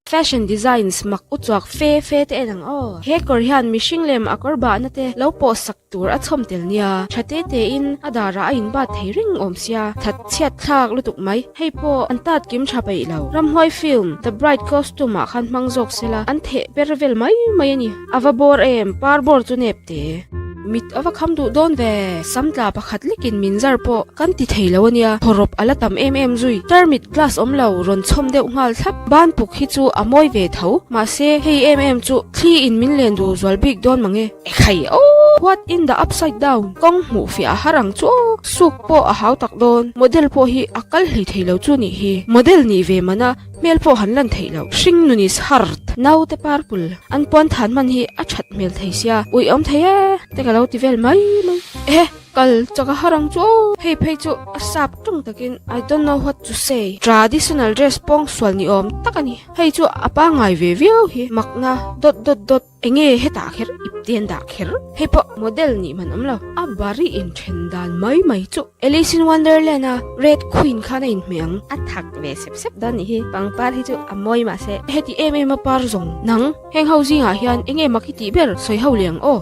Fashion designs mak uchuak fe fe te en ang aw. He kawr hian mihring lem a kawr bahna te lo pawh sak tur a chhawm tel nia. Tha te te in a darah a in bat thei reng awm sia. That chhiat thlak lutuk mai. Hei pawh an tat kim tha peih lo. Ramhuai film The Bride costume ah khan hmang zawk sela an theh per vel mai mai a ni. A va bawr em, par bawr chu nep te. Mit a va kham duh dawn ve. Sam tla pakhat lekin min zar pawh kan ti thei lo a nia. Hawrawp a la tam em em zui. Tarmit glass awm lo rawn chhawm deuh nghal thlap. Ban puk hi chu a mawi ve tho. Mahse, hei em em chu thli in min len duh zual bik dawn mang e. Ekhai aw! What in the upside down? Kawng hmuh fiah a har ang chu aw. Suk pawh a hau tak dawn. Model pawh hi a kal hlei thei lo chu nih hi. Model nih ve man a. Hmel pawh han lan theih loh. Hring nun is hard. Naute purple. An puan than hman hi a that hmel thei sia. Ui awm thei e te ka lo ti vel mai mai. Ehe kal chak a har ang chu aw. Hei phei chu a sap tung takin I don't know what to say. Traditional dress pawng sual ni awm tak a ni. Hei chu a pangngai ve viau hi. Makna dot dot dot. Enge hetah kher ipte an dah kher? Hei pawh model nih man awm lo. A bari inthen dan mai mai chu. Alice in Wonderland a Red Queen khan a inhmeh ang. A thak ve sep sep dawn nih hi. Pangpar hi chu a mawi mahse heti em em a par zawng nang. Heng ho zingah hian enge mak hi tih ber sawi ho leh ang aw.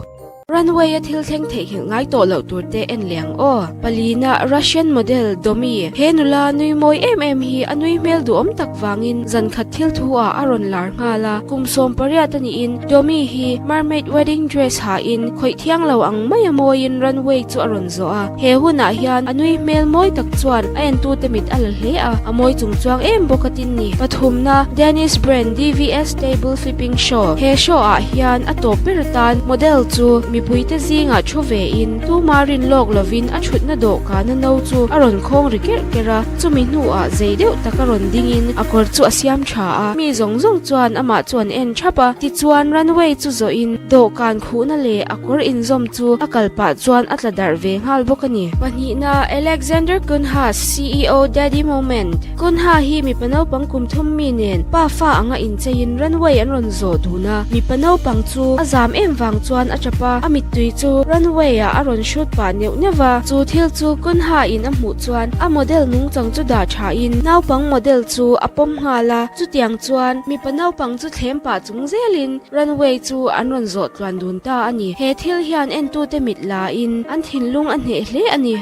Runway a thil thleng theihnghilh ngai tawh loh tur te en leh ang aw. Palina Russian model Domi he nula nui mawi em em hi a nui hmel duhawm tak vangin zan khat thil thu ah a rawn lar nghal a, kum 18 a niin Domi hi mermaid wedding dress hain khawih thiang lo ang mai a mawiin runway chu a rawn zawh a, he hunah hian a nui hmel mawi tak chuan a entute mit a la hle a, a mawi chung chuang em bawk a tin ni. Pathumna Dennis Brand DVS Table Flipping Show he show ah hian a tawp ber atan model chu mipuite zingah thu ve in tuma rin lawk lovin a thutna dawhkana no chu a rawn khawng ri kerh kerh a, chumi hnuah zei deuh tak a rawn dingin a kawr chu a siam tha a, mi zawng zawng chuan amah chu an en thap a, tichuan runway chu zawhin dawhkan khuhna leh a kawr inzawm chu a kal pah chuan a tla darh ve nghal bawk a ni. Pahnihna, Alexander Cunha, CEO Daddy Moment, Cunha hi mipa naupang kum thum mi nen pa fa anga incheiin runway an rawn zawh dun a, mipa naupang chu a zam em vang chuan a tap a, a mittui chu runway ah a rawn shoot pah neuh neuh va, chu thil chu Cunha in a hmuh chuan a model nungchang chu dah tha in naupang model chu a pawm nghal a, chutiang chuan mipa naupang chu thlem pah chung zelin runway chu an rawn zawh tluan dun ta a ni. He thil hian entute mit la in an thinlung a hneh hle a ni.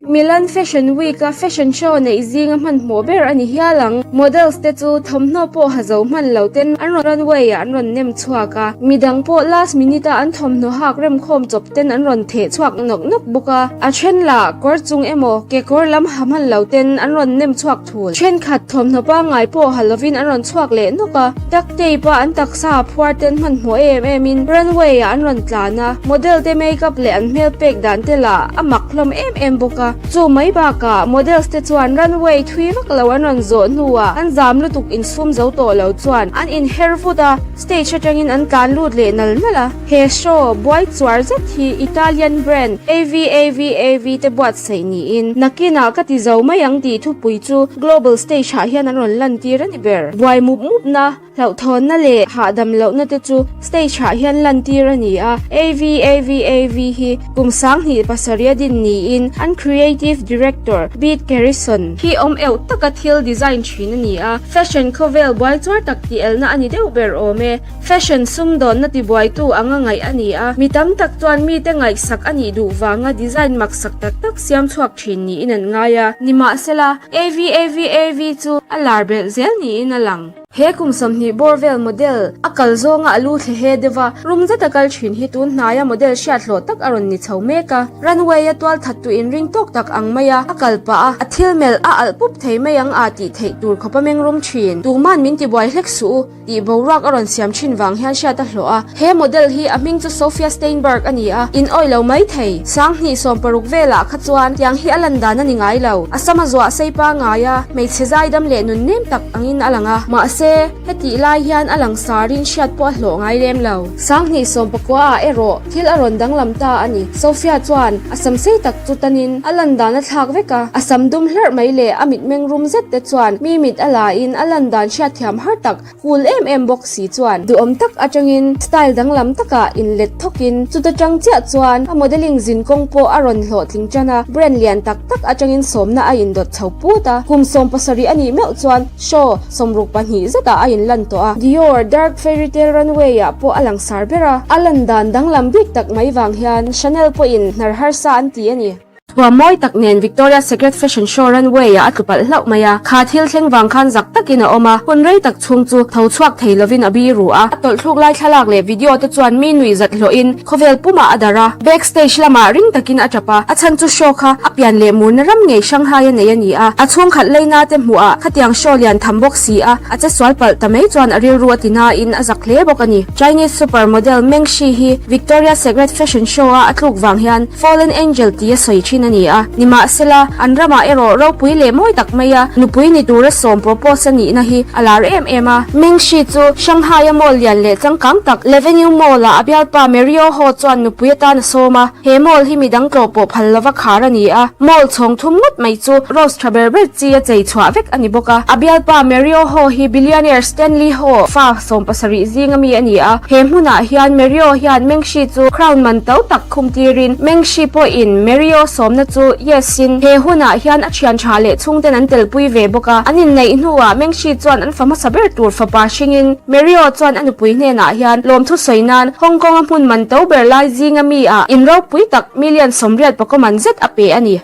Milan Fashion Week a fashion show neih zinga hmanhmawh ber a ni hial ang. Models te chu thawmhnaw pawh ha zo hman lo ten an rawn runway ah an rawn nem chhuak a, midang pawh last minute a an thawmhnaw hak remkhawm chawp ten an rawn theh chhuak nawk nawk bawk a. A then lah kawr chung emaw kekawr lam ha hman lo ten an rawn nem chhuak thul. Thenkhat thawmhnaw pangngai pawh ha lovin an rawn chhuak leh nawk a, duct tape a an taksa phuar ten hmanhmawh em em in runway ah an rawn tlan a, model te makeup leh an hmel pek dan te lah a mak hlawm em em bawk a. Chu mai bakah models te chuan runway thui vak lo an rawn zawh hnuah an zam lutuk insum zo tawh lo chuan an inher vut a, stage atangin an tlan lut leh nal nal a. He show buai chuar zet hi Italian brand AVAVAV te buatsaih niin nakinah ka ti zo mai ang tih thupui chu global stage ah hian an rawn lantir a ni ber. Buai mup mupna. Hlauhthawnna leh hahdam lohna te chu stage ah hian lantir a ni a, AVAVAV hi kum 2007 a din niin an creative director Beat Kerrison hi awm euh taka thil design thin a ni a, fashion khawvel buai chuar tak tih elna a ni deuh ber awm e. Fashion sumdawnna tibuaitu anga ngaih a ni a, mi tam tak chuan mite ngaihsak a nih duh vanga design maksak tak tak siam chhuak thin niin an ngai a, nimahsela AVAVAV chu a lar belh zel niin a lang. He kum 20 bawr vel model a kal zawnga a lu thle he deuh a, rum zet a kal thin hi tun hnaia model hriat hlawh tak a rawn ni chho mek a. Runway a tual that tu inring tawk tak ang mai a, a kal pah a, a thil melh a alh pup thei mai ang a tih theih tur khawp a meng rum thin. Tuman min tibuai hlek suh u tih boruak a rawn siam thin vang hian hriat a hlawh a. He model hi a hming chu Sophia Steinberg a ni a, in awih lo mai thei. 2016 velah kha chuan tiang hi a lan dan a ni ngai lo. A sam a zuah sei pangai a, hmeichhe zaidam leh nun nem tak angin a lang a. Mahse. Mahse, hetih lai hian a langsarin hriat pawh a hlawh ngai lem lo. Sanghnih sawmpakua ah erawh thil a rawn danglam ta a ni. Sophia chuan a sam sei tak chu tanin a lan dan a thlak vek a, a sam dum hlarh mai leh a mitmeng rum zet te chuan mi mit a la in a lan dan hriatthiam har tak cool em em bawk si chuan duhawm tak atangin style danglam takah inlet thawkin chuta tang chiah chuan a modelling zin kawng pawh a rawn hlawhtling tan a, brand lian tak tak atangin sawmna a indawt chho put a, kum 70 a nih meuh chuan show 62 zetah a inlan tawh a, Dior Dark Fairy Tale Runway ah pawh a langsar ber a, a lan dan danglam bik tak mai vang hian Chanel pawhin hnar harsa an ti a ni. Thuam mawi tak nen Victoria's Secret Fashion Show runway ah a tlu palh hlauh mai a, kha thil thleng vang khan zak takin a awm a, hun rei tak chhung chu tho chhuak thei lovin a bi ru a, a tawlhthluk lai thlalak leh video te chuan mi nuih zat hlawhin khawvel pumah a darh a, backstage lamah ring takin a tap a, a chhan chu show kha a pian leh murna ram ngei Shanghai a nei a ni a, a chhungkhat leina te hmuh ah khatiang show lian tham bawk si a, a che sual palh ta mai chuan a rilru a ti nain a zak hle bawk a ni. Chinese super model Meng Shi hi Victoria's Secret Fashion Show a a tluk vang hian Fallen Angel tia sawi thin a ni a, nimahsela, an ramah erawh ropui leh mawi tak maia nupui ni tura sawm propose a nihna hi a lar em em a. Meng Shi chu Shanghai-a mall lian leh changkang tak L'Avenue Mall-ah a bialpa Mario Ho chuan nupui atan a sawm a, he mall hi midang tlawh pawh phal lova khar a ni a, mall chhawng thum ngawt mai chu rose tha ber ber chi a chei chhuah vek a ni bawk a. A bialpa Mario Ho hi billionaire Stanley Ho fa 70 zinga mi a ni a, he hmunah hian Mario hian Meng Shi chu crown man to tak Khum tirin Meng Shi pawhin Mario sawmna chu yes in he hunah hian a thian tha leh chhungten an telpui ve bawk a. An inneih hnuah Meng Shi chuan an fa hmasa ber tur fapa hringin Mario chuan a nupui hnenah hian lawmthu sawi nan Hong Kong a hmun man to ber lai zinga mi ah in ropui tak million 80 pakaw man zet a pe a ni.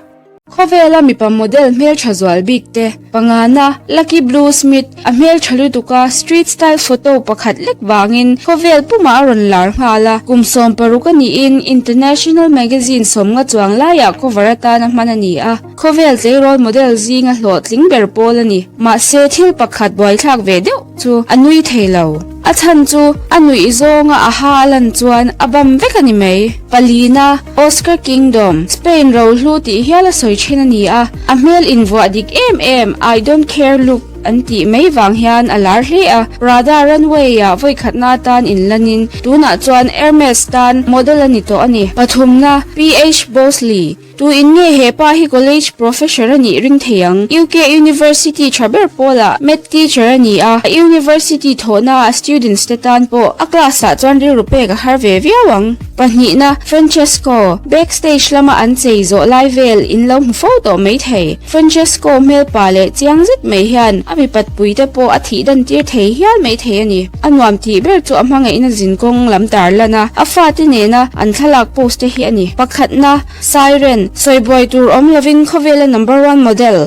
Khawvela mipa model hmeltha zual bik te pangana Lucky Blue Smith a hmeltha lutuk a street style photo pakhat lek vangin khawvel pumah a rawn lar nghal a, kum 60 a niin international magazine 50 chuang laiah cover atan a hman a ni a, khawvel tleirawl model zinga hlawhtling ber pawl a ni. Mahse thil pakhat buaithlak ve deuh chu a nui thei lo. A chhan chu a nuih zawnga a ha a lan chuan a bam vek a ni mai. Palina, Oscar Kingdom, Spain rohlu tih hial a sawi thin a ni a, a hmel invuah dik em em I don't care look an tih mai vang hian a lar hle a, Prada runway ah vawikhatna atan inlanin tunah chuan Hermes tan model a ni tawh a ni. Pathumna, PH Bosley, Tu in nge he pa hi college professor a nih ring thei ang? UK University tha ber pawlah Math teacher a ni a, a university thawhna a students te tan pawh a class ah chuan rilru pek a har ve viau ang. Pahnihna, Francesco, backstage lama an chei zawh lai vel in lo hmu fo tawh mai thei. Francesco hmelpa leh chiang zet mai hian a mipat pui te pawh a thih dan tir thei hial mai thei a ni. A nuam tih ber chu a hmangaihna zinkawng lam tar lan a, a fate nena an thlalak post te hi a ni. Pakhatna, Siren, sawi buai tur awm lovin khawvela number one model.